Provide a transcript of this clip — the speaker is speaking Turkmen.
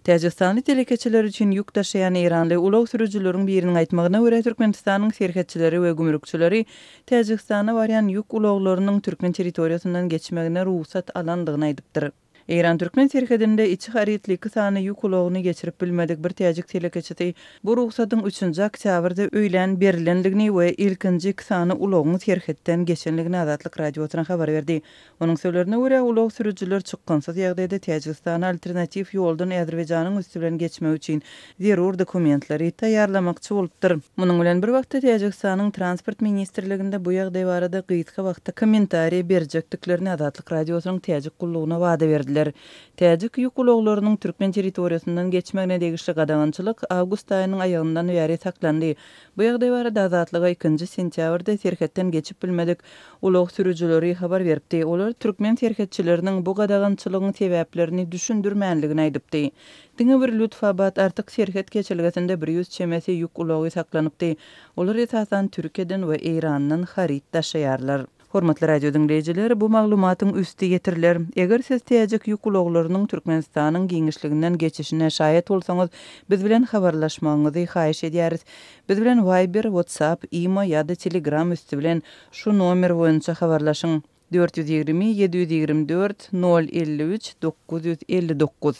Täjigistanly telekeçiler üçin ýük daşaýan eýranly ulag sürüjileriň biriniň aýtmagyna görä, Türkmenistanyň serhetçileri we gümrükçileri Täjigistana barýan ýük ulaglarynyň türkmen territoriýasyndan geçmegine rugsat alandygyny aýdypdyr. Eýran-türkmen serhedinde içi harytly iki sany ýük ulagyny geçirip bilmedik bir täjik telekeçisi bu rugsadyň üçünji oktýabrda öýlän berilendigini we ilkinji iki sany ulagyň serhetden geçendigini Azatlyk Radiosyna habar berdi. Onuň sözlerine görä, ulag sürüjiler çykgynsyz ýagdaýda Täjigistana alternatiw ýoldan Azerbaýjanyň üsti bilen geçmek üçin zerur dokumentleri taýýarlamakçy bolupdyr. Munuň bilen bir wagtda, Täjigistanyň Transport ministrliginde bu ýagdaý barada gysga wagtda kommentariý berjekdiklerini Azatlyk Radiosynyň Täjik gullugyna wada berdiler. Täjik ýük ulaglarynyň türkmen territoriýasyndan geçmegine degişli gadagançylyk awgust aýynyň aýagyndan bäri saklandy. Bu ýagdaý barada Azatlyga ikinji sentýabrda serhetden geçip bilmedik ulag sürüjileri habar beripdi. Olar türkmen serhetçileriniň bu gadagançylygyň sebäplerini düşündirmändigini aýdypdy. Diňe bir Lütfabad-Artyk serhet geçelgesinde 100 çemesi ýük ulagy saklanypdy. Olar esasan Türkiýeden we Eýrandan haryt daşaýarlar. Hormatly radio diňleýjiler, bu maglumatyň üsti ýetiriler. Eger siz täjik ýük ulaglarynyň Türkmenistanyň giňişliginden geçişine şaýat bolsaňyz, biz bilen habarlaşmagyňyzy haýyş edýäris. Biz bilen Viber, WhatsApp, Imo ýa-da Telegram üsti bilen şu nomer boýunça habarlaşyň, 420 724 053 959.